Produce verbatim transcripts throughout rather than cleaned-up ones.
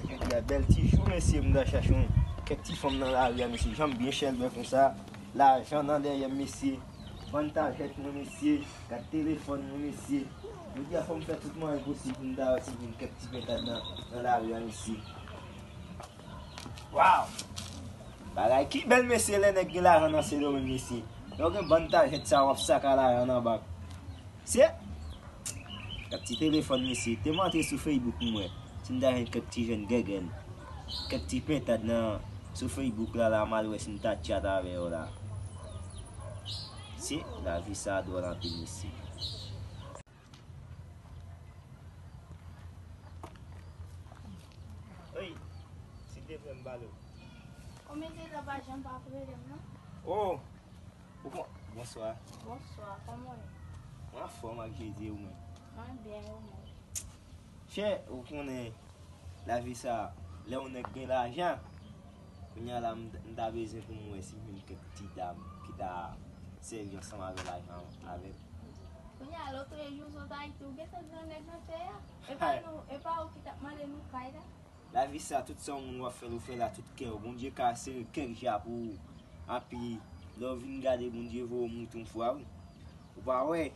Jodi a bèl ti jou, mesye, m ta chache yon kèk ti fanm nan lari a, mesye. Jan m byen chèlbè konsa, lajan nan dèyè m, mesye. Bann tajèt mwen, mesye. Gad telefòn mwen, mesye. Jodi a fò m fè tout mwayen posib pou m ta wè si m jwenn kèk ti pentad nan, nan lari a, mesye. Waw! Bagay ki bèl, mesye, lè nèg gen lajan nan Sendomeng, mesye. Lè w gen bann tajèt sa, w ap saka lajan nan bank. Se kèk ti telefòn, mesye. Te m antre sou Facebook, m wè si m ta jwenn kèk ti jèn gègèn, kèk ti pentad nan, sou Facebook la, la, m al wè si m ta tchat avè yo la. Se lavi sa dwòl anpil, mesye. Wi, si te vle m pale w. Kòman se la pa janm pa rele m non? Oh, ou kon, bonswa. Bonswa, kòman w ye? Mwen anfòm ak Jezi, ou menm? Mwen byen, ou menm? Chè, ou konnen lavi sa, lè yon nèg gen lajan, kounye a la, m, m ta bezwen pou m wè si m jwenn kèk ti dam ki ta sèvi ansanm avè lajan avè m. Kounye a, lòtrejou, sot Ayiti, ou gentan gran nèg nan tè a. E pa nou, e pa ou ki t ap mande nou kay la? Lavi sa, tout sa yon moun w ap fè l, ou fè l a tout kè w. Bondye ka sere kèk ja pou ou. Epi, lè w vin gade, Bondye voye w moute yon fwa, wi. Ou pa wè?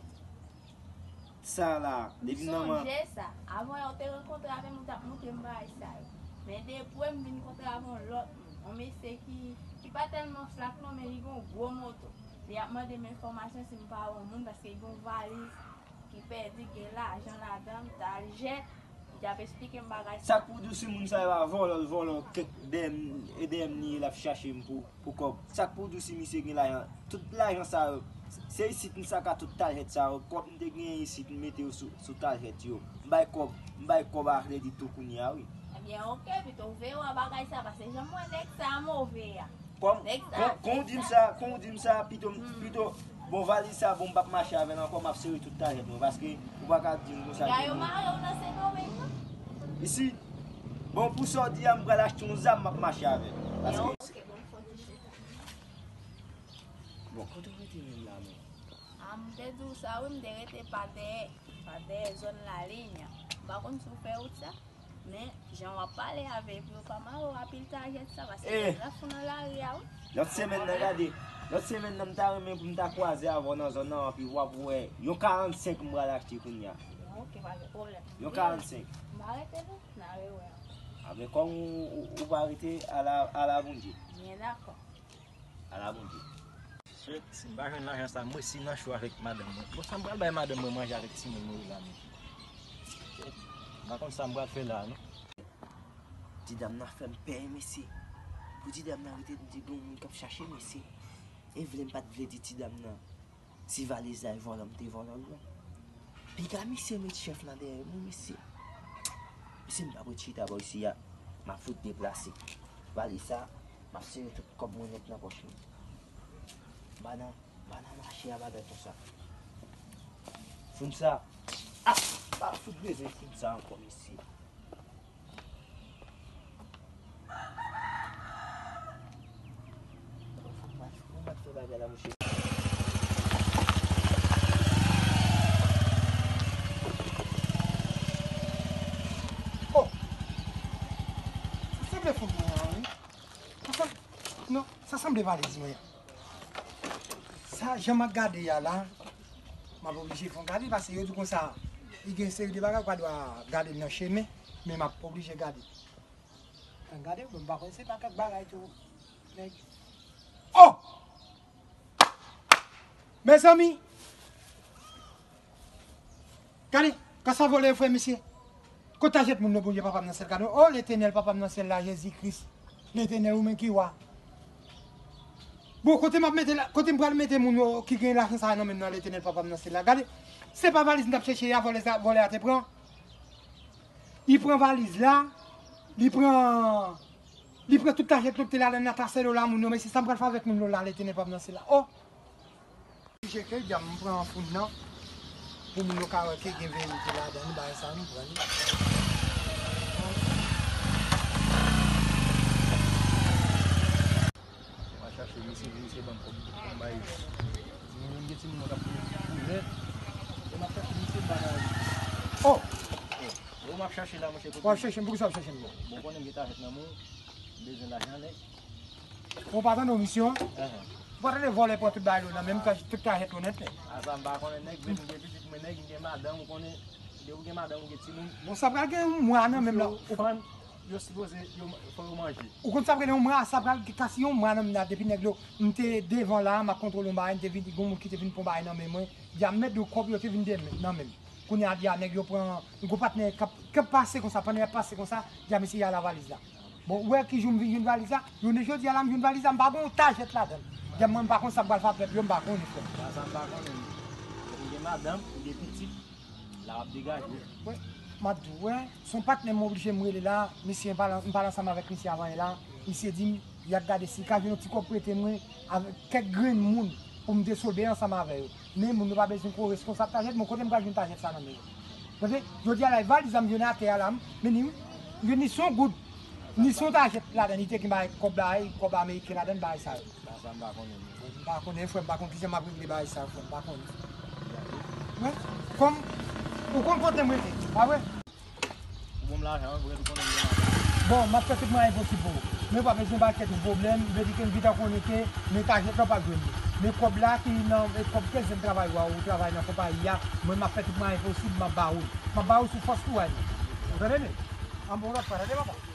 Sa la, depi nan man. Sonje sa. Avan yè ou te rankontre avè m, ou t ap montre m bagay sa yo. Men depi m vin kontre avè yon lòt moun, yon mesye ki, ki pa tèlman flak non, men li gen yon gwo moto. Li ap mande m enfòmasyon si m pa wè yon moun, paske li gen yon valiz ki pèdi, gen lajan ladan l, t al jè, li t ap esplike m bagay sa. Sa k pou di w si moun sa yo a vòlò, l vòlò kèk dèyè m, e dèyè m li ye, l ap chache m pou, pou kòb? Sa k pou di w si misye gen lajan? Tout lajan sa yo, se isit m saka tout tajèt sa yo. Kòb m te genyen isit, m mete yo sou, sou tajèt yo. M bay kòb, m bay kòb a kredi tou kounye a, wi. Ebyen, oke, pito w veye w a bagay sa, paske jan m wè nèg sa a move a. Kòm, nèg sa, kon, kon w di m sa, kon w di m sa, pito, pito, bon, valiz sa, bon, m p ap mache avè l ankò, m ap sere tout tajèt mwen, paske ou pa ka di m konsa. Nèg yo mare w nan Sendomeng, non? Isi, bon, pou sa w di a, m pral achte yon zam, m ap mache avè l. Paske. Yo, oke, bon, fò di chita. Bon, kote w rete menm la, menm? A, m te di w sa, wi, m te rete pa dèyè, pa dèyè zòn Lalinya. M pa konn si w fè wout sa. Men, jan w ap pale avè epi yo pa mare w a pil tajèt sa, paske eh, nèg la fou nan lari a, wi. Lòt semèn nan, gade, lòt semèn nan, m ta renmen pou m ta kwaze avè w nan zòn nan, epi w ap wè, yon karannsenk m pral achte kounye a. Ok, pa gen pwoblèm. Yon karannsenk. M pa rete non, n a rewè ankò. A, men kòm ou, ou, ou pa rete, ala, ala Bondye. Byen dakò. Ala Bondye. Shit, si m pa jwenn lajan sa, m resi nan cho avèk madanm mwen. Bon, sa m pral bay madanm mwen manje avèk timoun mwen yo la menm? Shit, m pa konn sa m pral fè la non. Ti dam nan fè m pè, mesye. Pou ti dam nan rete di gen yon moun k ap chache, mesye. E vle m pa t vle di ti dam nan si valiz la e vòlò m te vòlò l non. Piga misye met chèf lan dèyè mwen, mesye. Mesye, m p ap ret chita bò isi a. M ap fout deplase. Valiz sa, m ap sere tout kòb mwen nèt nan pòch mwen. M pa nan, m pa nan mache a bagay konsa. Foun sa. Ah! M pa fout bezwen foun sa ankò, mesye. Oh! Sa sanble fout mwen an, wi. Sa sanble, non, sa sanble valiz mwen an. Sa, jan m ap gade a la, m ap oblije fè yon gade, paske yo di konsa, li gen seri de bagay ou pa dwa gade nan chemen, men m ap oblije gade. Ann gade, bon, m pa konn se pa kèk bagay tou. Nèg. Oh! Mezanmi! Gade, kasa vòlè yo fè, mesye. Kot tajèt moun yo, Bondye papa m nan syèl, gade. Oh, Letènèl, papa m nan syèl la, Jezi Kris. Letènèl, ou menm ki wa. Bon, kote m ap mete la, kote m pral mete moun yo ki gen lajan sa a nan men m nan, Letènèl, papa m nan syèl la? Gade, se pa valiz m t ap chèche a, vòlè sa, vòlè a te pran. Li pran valiz la, li pran, li pran tout tajèt lòt te ladan nan tasè lo la moun yo, mesye, sa m pral fè avèk moun yo la, Letènèl papa m nan syèl la. Oh! Oblije ke dam m pran foun nan, pou moun yo ka wè ke gen verite ladan li, bagay sa nou pran li. M a chache misye, misye ban m kòb, ban m bay. Moun gen timoun yo k ap koule, koule. E m ap chache misye, m pa nan. Oh! Oh! Yo, m ap Chache la, monchè, kote. W ap chèche m, poukisa w ap chèche m? Bon, konnen m gen tajèt nan men w, m bezwen lajan nèt. Ou pa tande w misyon? Enhen. Ou pa tande vòlè pran tout bagay yo nan men m, tout tajèt yo nèt, nèt. A sa m pa konnen, nèg vle m gen pitit mwen, nèg m gen madanm, ou konnen, depi w gen madanm, ou gen timoun. Bon, sa pral gen yon mwa nan men m la. Yo fann, yo sipoze, yo, fò yo manje. Ou konn sa pral gen yon mwa, sa pral gen kasi yon mwa nan men m la, depi nèg yo, m te devan la, m ap kontwole yon bagay, m te vin, gon moun ki te vin pran bagay nan men mwen, di a m mèt di w kòb yo te vin de, nan men m. Kounye a, di a nèg yo pran, yon gwo patnè k ap, k ap pase konsa, pandan y ap pase konsa, di a mesye y a la valiz la. Bon, ou wè ki jou m vin jwenn valiz la? Jounen jodi a la, m jwenn valiz la, m pa gon tajèt ladan l. Di a mwen, m pa konn sa m pral fè ak pèp yo, m pa konnen, frè m. Sa, sa m pa konnen. Ou gen madanm, ou gen pitit, la w ap degaje. Wi, m ap di w, wè, se yon patnè m oblije m rele la, misye, m pale, m pale ansanm avèk misye avan yè la, misye di m, y ap gade si l ka jwenn yon ti kòb prete mwen avèk kèk grenn moun pou m te sode ansanm avè yo. Men moun yo pa bezwen ko reskonsab tajèt, mwen kote m pral jwenn tajèt sa nan men yo? Tande, jodi a la, valiz la m jwenn atè a la, m, men ni, m jwenn ni se yon goud, ni se yon tajèt ladan, li te gen bagay kòb la, kòb ameriken ladan, bagay sa yo. Sa, sa m pa konnen, non. M pa konnen, frè, m pa konn kijan m ap regle bagay sa, frè, m pa konnen. Wi, kòm, ou konn kote m rete, pa vre? Ou ban m lajan an, vre, ou konnen m gen lajan. Bon, m ap fè tout mwayen posib pou ou. Men pa bezwen ba kèt ou pwoblèm, vle di ke m gentan konnen ke men tajèt la w p ap jwenn li. Men kòb la ki nan, e kòb ke zen travay ou a, ou travay nan konpayi a, mwen m ap fè tout mwayen posib, m ap ba ou l. M ap ba ou sou fòs kou a li. Ou tande, men? An bon lòt fwa, tande, papa.